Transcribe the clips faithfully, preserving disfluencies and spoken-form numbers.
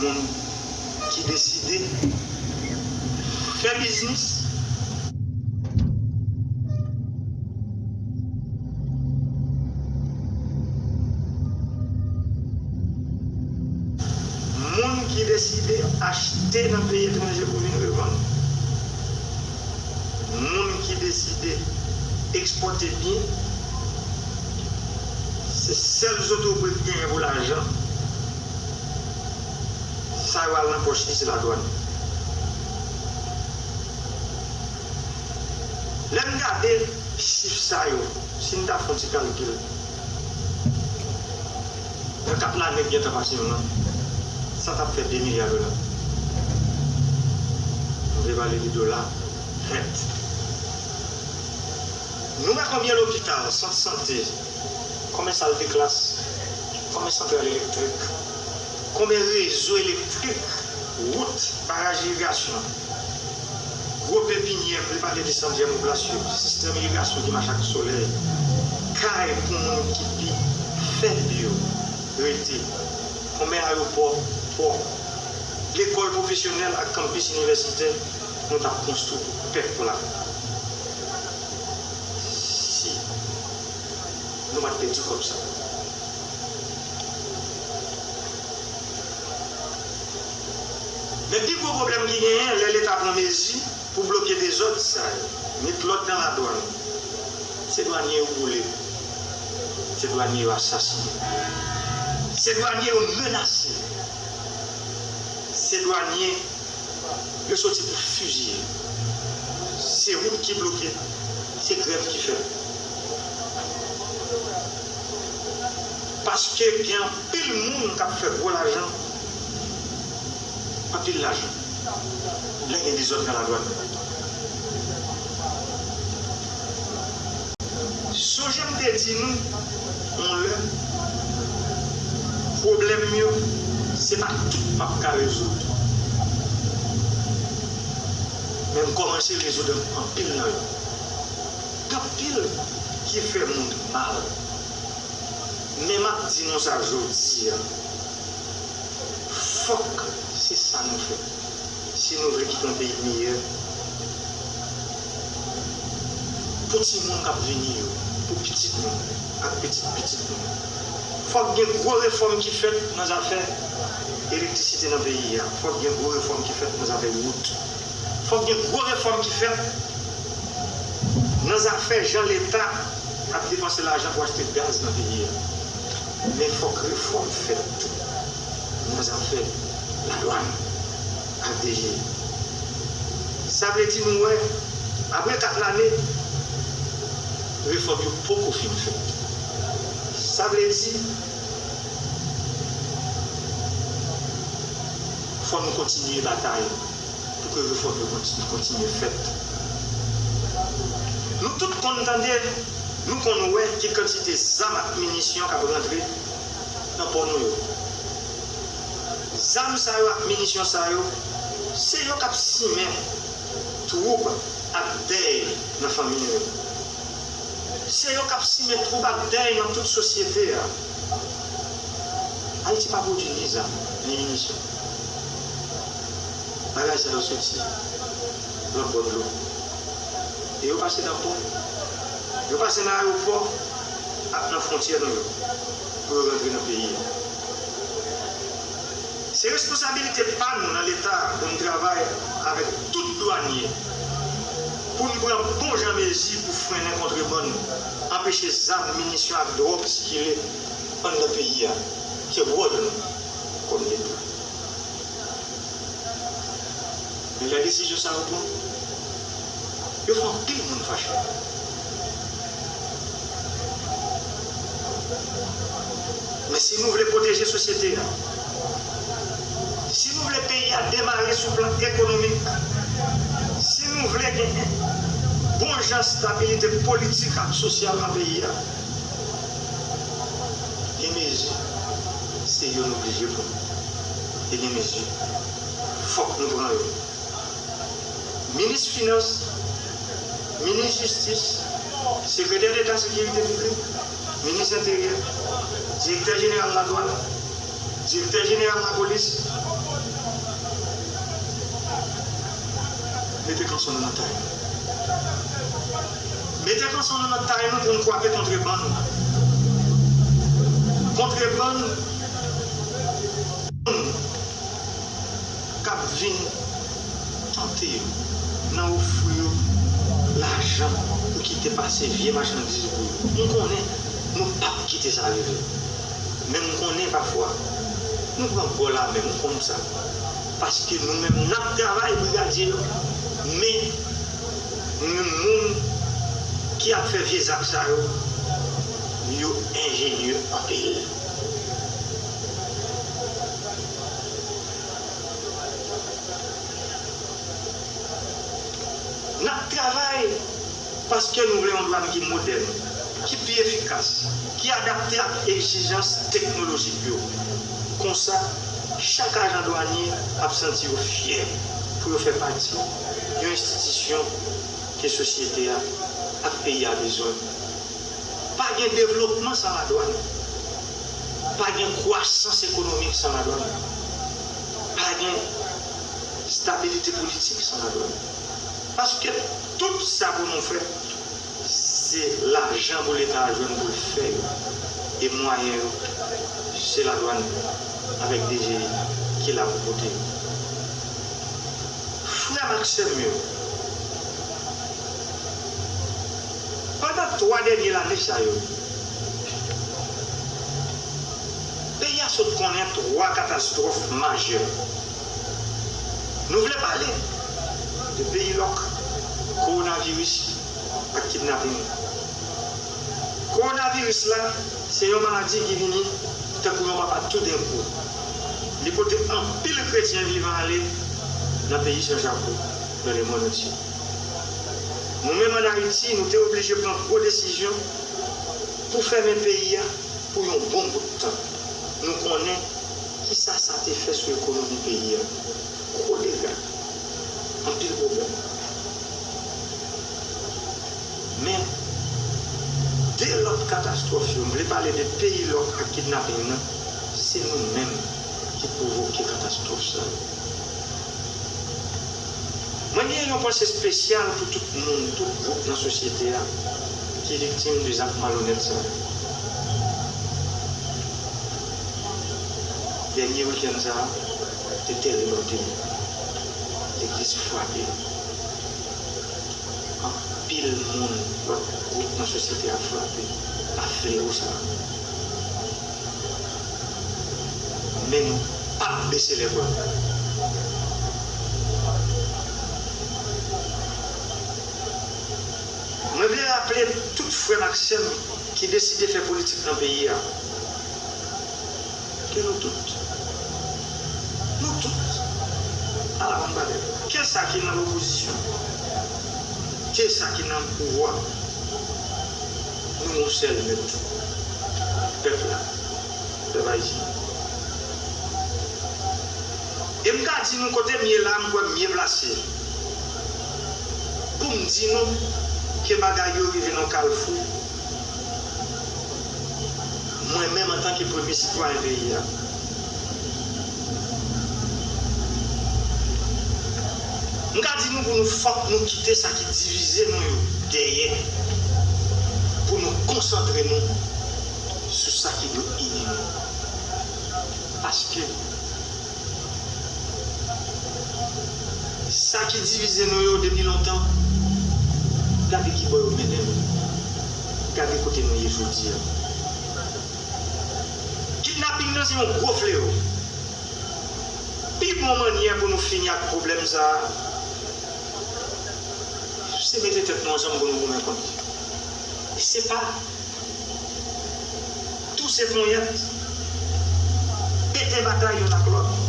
Moun ki deside fè biznis, moun ki deside achte nan peyi etranje pou vin revann, moun ki deside ekspòte byen, se sèl zotobwe k genyen pou lajan. Sa yo al nan pòch li, se ladwàn. Lè n gade chif sa yo, si n ta fè yon ti kalkil, nan kat lane k gentan pase yo nan, sa t ap fè de milya dola. Nou te pale de dola nèt. Nou wè konbyen lopital, sant sante, konbyen sal de klas, konbyen santral elektrik, konbyen rezo elektrik, wout, baraj irigasyon, gwo pepinyè, m vle pale de sant jèmoplas yo, sistèm irigasyon ki mache ak solèy, kay pou moun ki pi fèb yo rete, konbyen ayewopò, pò, lekòl pwofesyonèl ak kanpis inivèsitè nou t ap konstwi pou pèp la. Si nou pa t pèdi kòb sa. Men pi gwo pwoblèm ki genyen, lè Leta pran mezi pou bloke dezòd sa yo, met lòd nan ladwàn, se dwanye yo boule, se dwanye yo asasinen, se dwanye yo menase, se dwanye yo soti pou fiziye. Se wout ki bloke, se grèv ki fèt. Paske gen anpil moun k ap fè gwo lajan, anpil lajan, lè gen dezòd nan ladwàn. Sonje m te di nou yon lè, pwoblèm yo, se pa tout m ap ka rezoud. Men m kòmanse rezoud anpil nan yo. Gen anpil ki fè moun mal. Men m ap di nou sa jodi a. Fòk se sa nou fè. Si nou vle kite yon peyi meyè pou timoun k ap vini yo, pou pitit nou ak pitit pitit nou, fòk gen gwo refòm ki fèt nan zafè elektrisite nan peyi a. Fòk gen gwo refòm ki fèt nan zafè wout. Fòk gen gwo refòm ki fèt nan zafè jan Leta ap depanse lajan pou achte gaz nan peyi a. Men fòk refòm fèt tou nan zafè ladwàn ak D G I. Sa vle di nou wè, apre kat lane, refòm yo poko fin fèt. Sa vle di, fò nou kontinye batay pou ke refòm yo konti-, kontinye fèt. Nou tout konn tande, nou konn wè ki kantite zam ak minisyon k ap rantre nan pò nou yo. Zam sa yo ak minisyon sa yo, se yo k ap simen twoub ak dèy nan fanmi nou yo. Se yo k ap simen twoub ak dèy nan tout sosyete a. Ayiti pa pwodui ni zam, ni minisyon. Bagay sa yo soti lòt bò dlo. E yo pase nan pò. Yo pase nan ayewopò ak nan fwontyè nou yo pou yo rantre nan peyi a. Se responsabilite pa nou nan Leta pou n travay avèk tout dwanye pou n pran bon jan mezi pou frennen kontrebann, anpeche zam, minisyon ak dwòg sikile anndan peyi a. Se wòl nou kòm Leta. Men lè desizyon sa yo pran, yo fè anpil moun fache. Men si nou vle pwoteje sosyete a, si nou vle peyi a demare sou plan ekonomik, si nou vle gen bon jan stabilite politik ak sosyal nan peyi a, gen mezi, se yo nou oblije pran. E gen mezi, fòk nou pran yo. Minis Finans, Minis Jistis, Sekretè Deta Sekirite Piblik, Minis Enteryè, Direktè Jeneral Ladwàn, Direktè Jeneral Lapolis, Mete kanson nou nan tay nou. Mete kanson nou nan tay nou pou n kwape kontrebann. Kontrebann moun k ap vin tante yo nan ofri yo lajan pou kite pase vye machandiz pou yo. M konnen nou p ap kite sa rive. Men m konnen pafwa nou pran bò lamè, m konn sa. Paske nou menm n ap travay, brigadye yo. Men, nou menm moun ki ap fè vye zak sa yo, yo enjenye anpil. N ap travay paske nou vle yon dwàn ki modèn, ki pi efikas, ki adapte ak egzijans teknolojik yo. Konsa, chak ajan dwanye ap santi yo fyè pou yo fè pati yon enstitisyon ke sosyete a ak peyi a bezwen. Pa gen devlopman san ladwàn. Pa gen kwasans ekonomik san ladwàn. Pa gen estabilite politik san ladwàn. Paske tout sa pou nou fè, se lajan pou Leta a jwenn pou l fè yo. E mwayen yo, se ladwàn avèk D G I ki la pou pote yo. Frè m ak sè m yo, pandan twa dènye lane sa yo, peyi a sot konnen twa katastwòf majè. Nou vle pale de peyi lòk, kowonaviris ak kidnaping. Kowonaviris la, se yon maladi ki vini tankou yon papa toudenkou. Li pote anpil kretyen vivan ale nan peyi san chapo, nan lemonn antye. Nou menm ann Ayiti, nou te oblije pran gwo desizyon pou fèmen peyi a pou yon bon bout tan. Nou konnen kisa sa te fè sou ekonomi peyi a. Gwo dega, anpil pwoblèm. Men, de lòt katastwòf yo, m vle pale de peyi lòk ak kidnaping nan, se nou menm ki pwovoke katastwòf sa yo. Mwen gen yon panse espesyal pou tout moun, tout gwoup nan sosyete a ki viktim de zak malonèt sa yo. Dènye wikenn sa a te terib anpil. Legliz frape. Anpil moun, lòt gwoup nan sosyete a frape pa flewo sa a. Men nou p ap bese lèbra. Mwen vle raple tout frè m ak sè m ki deside fè politik nan peyi a, ke nou tout, nou tout, ala bon bagay, ke sa ki nan lopozisyon, ke sa ki nan pouvwa, nou yon sèl mèt, pèp la. Pèp ayisyen. E m ka di nou kote m ye la, m kwè m byen plase pou m di nou ke bagay yo rive nan kalfou. Mwen menm, antanke premye sitwayen peyi a, m ka di nou pou nou fòk nou kite sa ki divize nou yo dèyè, pou nou konsantre nou sou sa ki dwe ini nou. Paske sa ki divize nou yo depi lontan, gade ki bò yo mennen nou. Gade kote nou ye jodi a. Kidnaping nan se yon gwo flewo. Pi bon mannyè pou nou fini ak pwoblèm sa a, se mete tèt nou ansanm pou nou goumen kont li. E se pa touse ponyèt, pete batay youn ak lòt.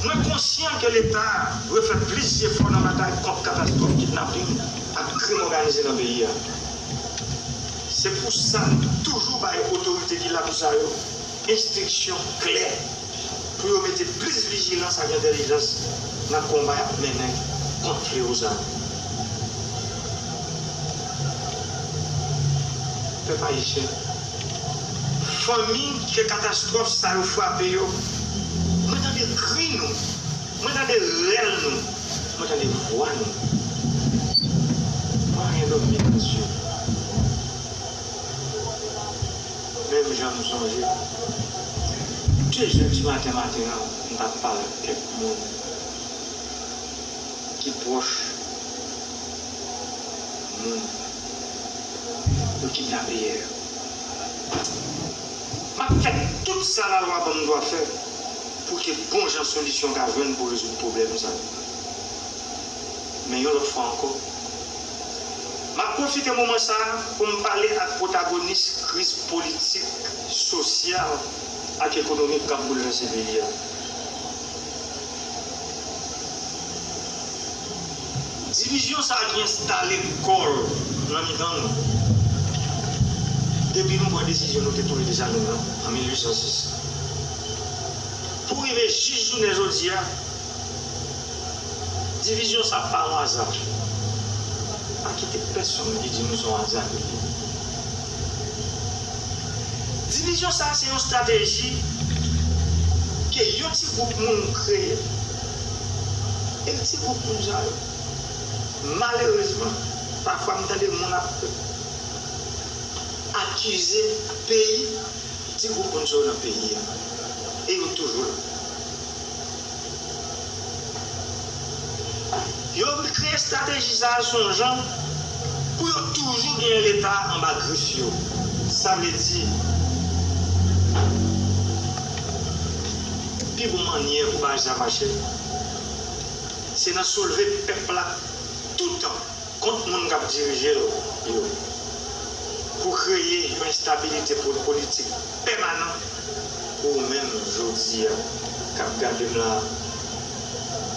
Mwen konsyan ke Leta a dwe fè plis jefò nan batay kont katastwòf kidnaping ak krim òganize nan peyi a. Se pou sa nou toujou bay otorite ki la pou sa yo enstriksyon klè pou yo mete plis vijilans ak entèlijans nan konba y ap mennen kont flewo sa a. Pèp ayisyen, fanmi ke katastwòf sa yo frape yo, mwen tande kri nou. Mwen tande rèl nou. Mwen tande vwa nou. Mwen pa gen dòmi nan zye. Menm jan m sonje, de zè di maten maten an, m t ap pale ak kèk moun ki pwòch moun yo kidnape yè a. M ap fè tout sa lalwa ban m dwa fè pou ke bon jan solisyon ka jwenn pou rezoud pwoblèm sa yo. Men yon lòt fwa ankò, m ap pwofite moman sa a pou m pale ak pwotagonis kriz politik, sosyal ak ekonomik k ap boulvèse peyi a. Divizyon sa a ki enstale kò l nan mitan nou depi nou pran desizyon nou te touye Desalin nan an mil uit san sis. Pou rive jis jounen jodi a, divizyon sa a pa yon aza. Pa kite pèsonn ki di nou se yon aza li ye. Divizyon sa a se yon estrateji ke yon ti gwoup moun kreye. E ti gwoup moun sa yo, malerezman, pafwa m tande moun ap akize peyi ti gwoup moun sa yo nan peyi a. E yo toujou la. Yo kreye estrateji sa a sou yon jan pou yo toujou genyen Leta anba grif yo. Sa vle di, pi bon mannyè pou bagay sa mache, se nan soulve pèp la toutan kont moun k ap dirije l yo, pou kreye yon enstabilite po-, politik pèmanan pou ou menm jodi a k ap gade m la,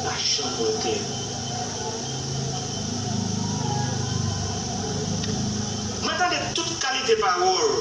pa chanm wè klè. Mwen tande tout kalite pawòl,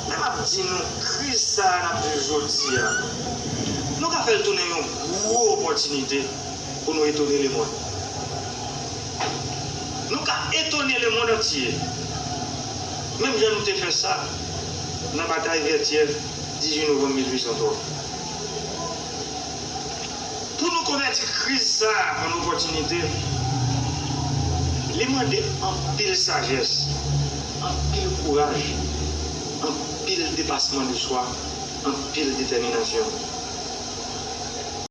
men m ap di nou, kriz sa a n ap viv jodi a, nou ka fè l tounen yon gwo opòtinite pou nou etone lemonn. Nou ka etone lemonn antye, menm jan nou te fè sa nan batay Vètyè dizuit novanm mil uit san twa. Pou nou konvèti kriz sa a an opòtinite, li mande anpil sajès, anpil kouraj, anpil depasman de swa, anpil detèminasyon.